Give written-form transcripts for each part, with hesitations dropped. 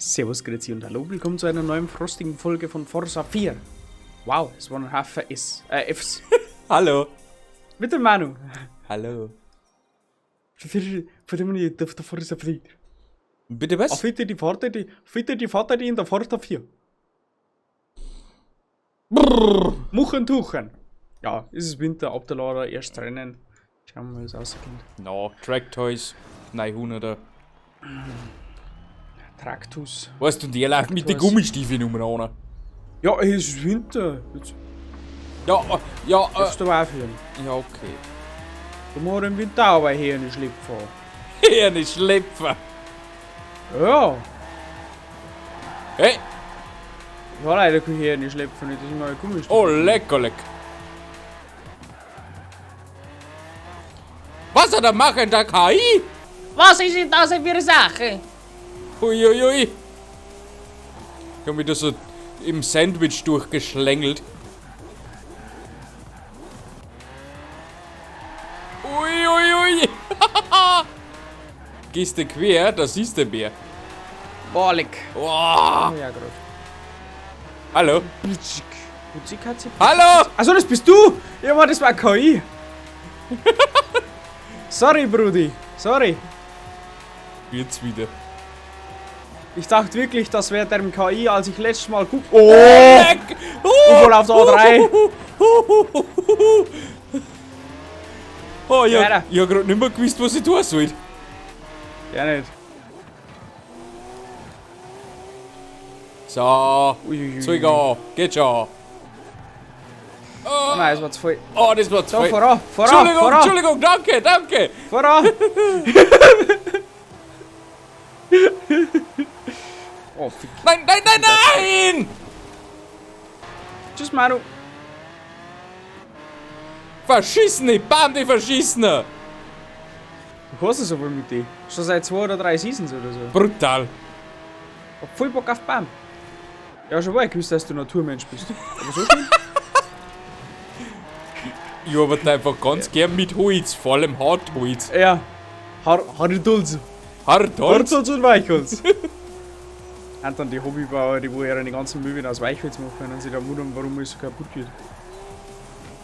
Servus, Grüezi und hallo, willkommen zu einer neuen frostigen Folge von Forza 4. Wow, es waren ein Haufen S, Fs. Hallo. Mit dem Manu. Hallo. Der Forza 4. Bitte was? Auf die Vater, die, fitte die Vater, die in der Forza 4. Brrr. Muchen Tuchen. Ja, es ist Winter, ab der Lara, erst Rennen. Schauen wir mal, wie es rauskommt. No, Track Toys, 900er. Traktus. Weißt du, und der läuft mit den Toys. Gummistiefeln umeinander. Ja, es ist Winter. Jetzt Ja, ja, darfst du aber aufhören. ja, okay. Du musst im Winter auch hier in die Schlüpfer. Hier eine Schlüpfer. Ja. Hey, Ich habe leider keine hier in die Schlüpfer nicht, das ist immer ein Gummistiefel. oh, lecker, leck. Was hat er machen, der KI? Was ist denn das für eine Sache? Uiuiui. Ui, ui. Ich hab mich da so im Sandwich durchgeschlängelt. Uiuiui. Ui. Gehst du quer, da siehst du mehr. Boah, leck. Oh. Oh, ja, grad. Hallo. Blitzig. Blitzig hat sie. Hallo. Achso, das bist du! Ja, Mann, das war KI. Sorry, Brudi. Sorry. Jetzt wieder. Ich dachte wirklich, das wäre der KI, als ich letztes Mal guck. Oh! Leck. Und voll auf der A3. Oh, ich Ja, hab, ich hab grad nicht mehr gewusst, was ich tun soll. Ja, nicht. So, Uiuiui. Zeug an. Geht schon. Oh nein, es war zu voll. Oh, das war zu So, viel. voran, voran, Entschuldigung, voran, Entschuldigung, danke, danke. voran. Oh, fick. Nein, nein, nein, nein! Tschüss, Manu. Verschissene, bam, die Verschissene. Du hast es aber mit dir. Schon seit 2 oder 3 Seasons oder so. Brutal. Hab voll Bock auf Bam. Ja, schon vorher gewusst, dass du Naturmensch bist. Aber so schlimm? Ich arbeite einfach ganz gern mit Holz, vor allem Hartholz. Ja. Hartholz. Hartholz? Hartholz und Weichholz. Und dann die Hobbybauer, die wo ihre ganzen Möbel aus Weichholz machen und sich da wundern, warum es so kaputt geht.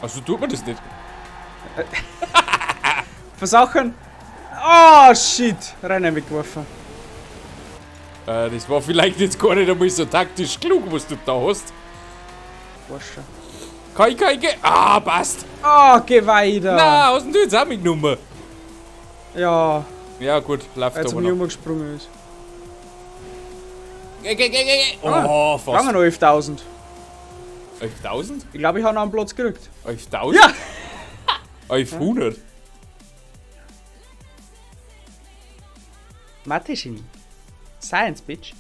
Also tut man das nicht. Versachen! Oh shit! Rennen weggeworfen. Das war vielleicht jetzt gar nicht einmal so taktisch klug, was du da hast. Waschen. Kai, kai, geh. Ah, passt. Oh, geh weiter! Na, hast denn du jetzt auch mitgenommen? Ja, Ja, gut, läuft als aber er mir noch. umgesprungen ist. Geh, geh, geh, geh. Oh, fast. Lange noch 11.000. 11.000? Ich glaube, ich habe noch einen Platz gekriegt. 11.000? Ja! 1100. Mathe-Genie. Science, Bitch.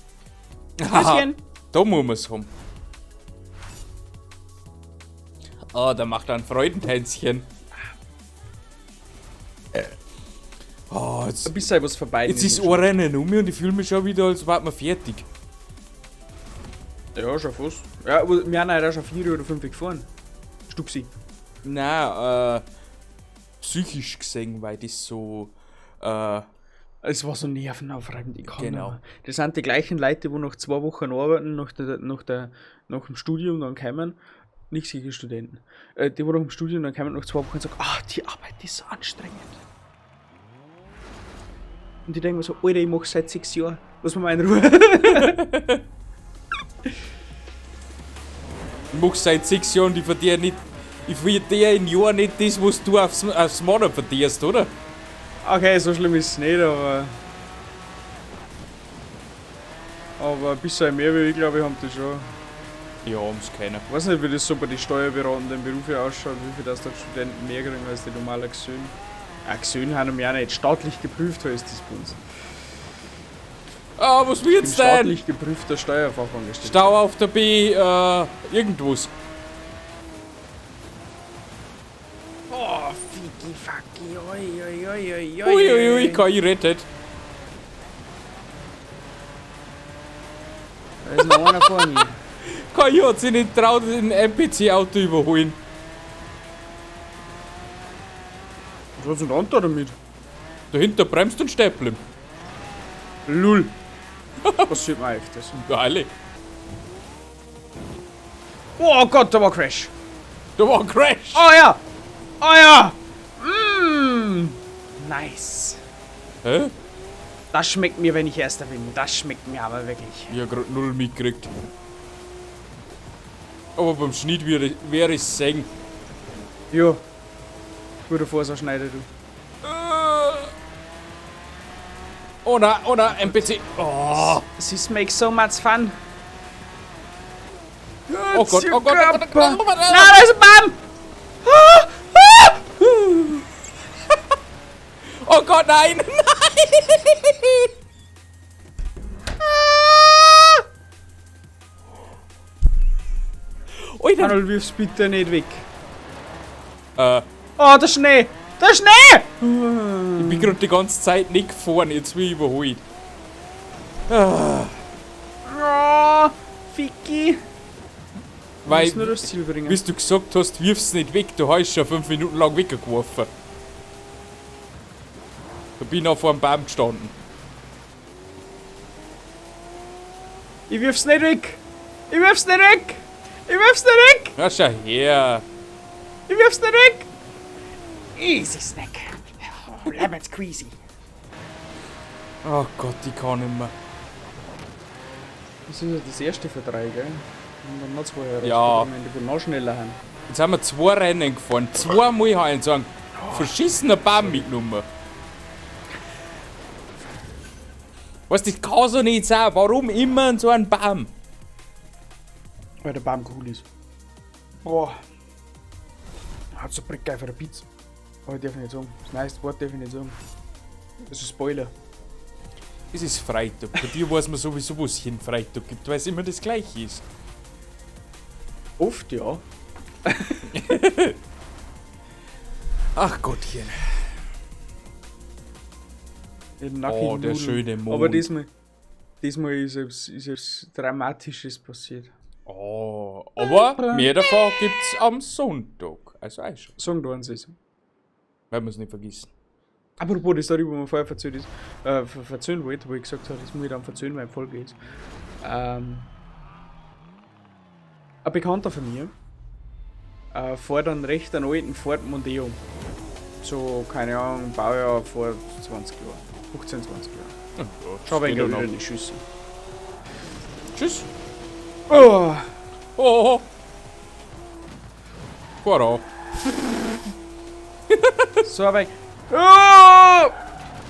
Haha, Bisschen. da muss man's haben. Ah, da macht er ein Freudentänzchen. Oh, jetzt, Ein bisschen was vorbei. jetzt ist ein Rennen um und ich fühle mich schon wieder, als wäre man fertig. Ja, schon fast. Ja, aber wir haben ja auch schon 4 oder 5 gefahren. Stupsi. Nein, psychisch gesehen, weil das so, Es war so nervenaufreibend, ich kann Genau. nicht mehr. Das sind die gleichen Leute, die nach 2 Wochen arbeiten, nach dem Studium dann kommen. Nichts gegen Studenten. Die, die nach dem Studium dann kommen nach 2 Wochen und sagen, ah, die Arbeit ist so anstrengend. Und die denken mir so, Alter, ich mach seit 6 Jahren. Lass mich mal in Ruhe. Ich mach seit 6 Jahren, ich verdiene nicht, ich verdiene im Jahr nicht das, was du aufs Monat verdienst, oder? Okay, so schlimm ist es nicht, aber. Aber ein bisschen mehr wie ich, glaube ich, haben die schon. Ja, haben's keiner. Ich weiß nicht, wie das so bei den steuerberatenden Berufen ausschaut, wie viel das da Studenten mehr kriegen als die normalen Gesöhne. Ah, Gesöhne haben wir auch nicht. Staatlich geprüft heißt das bei uns. Ah, was wird's Ich bin denn? staatlich geprüfter Steuerfachangestellter. Stau auf der B, irgendwas. Oh, ficky, fucky, oi, oi, oi, oi, oi. Uiuiui, KI rettet. Da ist noch einer vor mir. KI hat sich nicht traut, ein NPC-Auto überholen. Was hat denn der andere damit? Dahinter bremst und steht bleiben. Lull. Was sollte man öfters? Ja, alle. Oh Gott, da war Crash. Da war ein Crash. Oh ja! Oh ja! Mm. Nice. Hä? Das schmeckt mir, wenn ich Erster bin. Das schmeckt mir aber wirklich. Ich hab grad null mitgekriegt. Aber beim Schnitt wäre ich sehen. Jo. Guter Vorsaschneider, du. Oh nein, oh nein, NPC. Oh. This makes so much fun. Oh Gott, oh Gott, oh Gott, oh Gott, oh Gott. Na, da ist ein Baum! Ah, ah. Oh Gott, nein! Nein! Ah. Alter! Arnold, wirf's bitte nicht weg. Äh, Oh, der Schnee! Der Schnee! Ich bin gerade die ganze Zeit nicht gefahren, jetzt bin ich überholt. Oh, Ficky. Weil, Muss nur das Ziel bringen. bis du gesagt hast, wirf's nicht weg, du hast schon 5 Minuten lang weggeworfen. Da bin ich noch vor dem Baum gestanden. Ich wirf's nicht weg! Ich wirf's nicht weg! Ich wirf's nicht weg! Na, schau her. Ich wirf's nicht weg! Easy Snack. Oh, lemon squeezy. Oh Gott, ich kann nicht mehr. Das ist ja das erste von drei, gell? Und dann noch zwei Ja. Die wollen noch schneller haben. Jetzt haben wir 2 Rennen gefahren. Zweimal habe ich so einen verschissenen Baum mitgenommen. Weißt du, das kann so nicht sein. Warum immer so einen Baum? Weil der Baum cool ist. Boah. Hat so geil für eine Pizza. Aber ich darf nicht sagen. Das neueste Wort darf ich nicht sagen. Das ist Spoiler. Es ist Freitag. Bei dir weiß man sowieso, was es jeden Freitag gibt, weil es immer das Gleiche ist. Oft, ja. Ach Gottchen. Oh, der schöne Mond. Aber diesmal ist etwas Dramatisches passiert. Oh, aber mehr davon gibt's am Sonntag. Also auch schon. Sagen du uns es. Werden wir es nicht vergessen. Apropos die Story, wo man vorher verzählt ist, verzählen wollte, wo ich gesagt habe, das muss ich dann verzählen, weil Folge ist. Ein Bekannter von mir fährt einen recht einen alten Ford Mondeo. So, keine Ahnung, Baujahr vor 20 Jahren. 15, 20 Jahren. Ja, Schau, wenn geht ich ja wieder noch. die Schüsse. Tschüss. Oh, Oh. Fahr auf. so aber. Oh!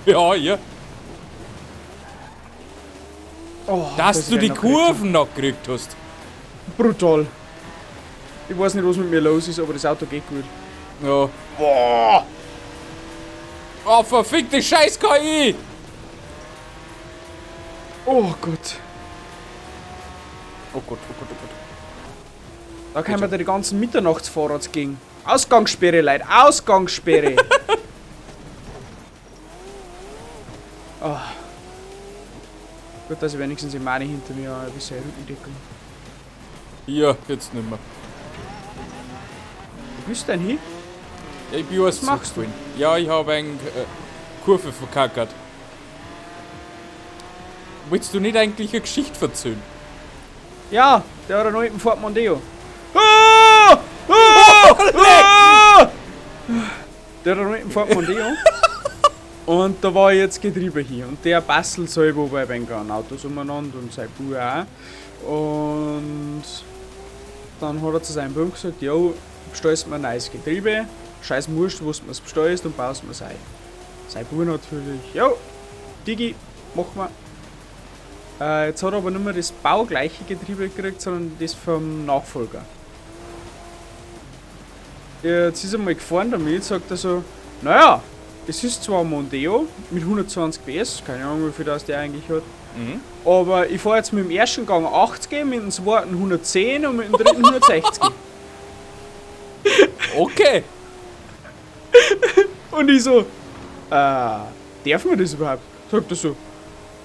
Ja, ja. Oh, Dass das du die noch Kurven noch gekriegt hast. Brutal. Ich weiß nicht, was mit mir los ist, aber das Auto geht gut. Ja. Boah! Oh, verfickte Scheiß KI! Oh Gott. Oh Gott, oh Gott, oh Gott. Da kann man da die ganzen Mitternachtsfahrrads gehen. Ausgangssperre, Leute. Ausgangssperre. Oh. Gut, dass ich wenigstens im Mani hinter mir ein bisschen Rückendeckung. Ja, jetzt nicht mehr. Wo bist du denn hin? Ja, ich bin was machst du? Ja, ich habe eine Kurve verkackert. Willst du nicht eigentlich eine Geschichte erzählen? Ja, der hat einen alten Ford Mondeo. Ah! Ah! Ah! Der hat einen alten Ford Mondeo. Und da war jetzt Getriebe hier. Und der bastelt selber bei den Autos umeinander und sein Bub auch. Und dann hat er zu seinem Bub gesagt, jo, bestellst mir ein neues Getriebe, scheiß Wurscht, was du mir's bestellst und baust mir's ein. Sein Bub natürlich, jo, Digi, mach mal. Jetzt hat er aber nicht mehr das baugleiche Getriebe gekriegt, sondern das vom Nachfolger. Jetzt ist er mal gefahren damit, sagt er so, naja, es ist zwar ein Mondeo mit 120 PS, keine Ahnung, wie viel das der eigentlich hat, aber ich fahre jetzt mit dem ersten Gang 80, mit dem zweiten 110 und mit dem dritten 160. Okay. Und ich so, darf man das überhaupt? Sagt er so,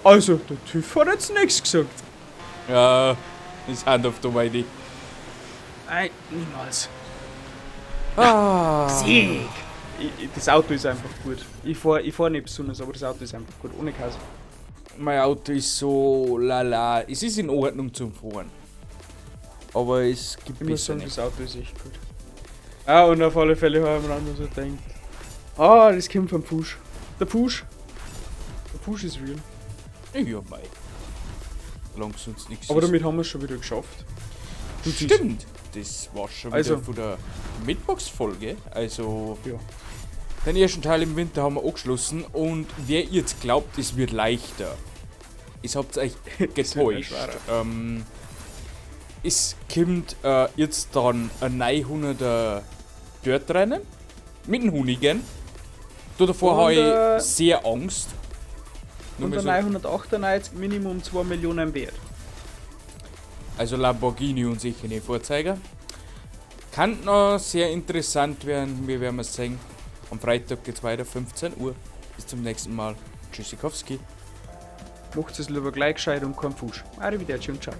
also, der TÜV hat jetzt nichts gesagt. Ja, ist Hand auf der Idee. Nein, niemals. Ah. Sieg! Das Auto ist einfach gut. Ich fahr nicht besonders, aber das Auto ist einfach gut, ohne Käse. Mein Auto ist so lala. Es ist in Ordnung zum Fahren. Aber es gibt Ich muss sagen, bessere. das Auto ist echt gut. Ah, und auf alle Fälle habe ich mir dann so gedacht, ah, das kommt vom Push. Der Push. Der Push ist real. Ja, mei. Solange sonst nichts Aber ist. damit haben wir es schon wieder geschafft. Du siehst. Stimmt. Das war schon wieder Also. von der Mittwochsfolge. Also, Ja. den ersten Teil im Winter haben wir angeschlossen. Und wer jetzt glaubt, es wird leichter, es habt euch getäuscht. schwerer. Es kommt jetzt dann ein 900er Dirt-Rennen mit dem Hoonigan. Da davor Und, habe ich sehr Angst. Nur Und mal der so- 998 Minimum 2 Millionen wert. Also Lamborghini und sicher nicht Vorzeiger. Kann noch sehr interessant werden, wir werden es sehen. Am Freitag geht's weiter, 15 Uhr. Bis zum nächsten Mal. Tschüssikowski. Macht es lieber gleich gescheit und kein Fusch. Arrivederci und ciao.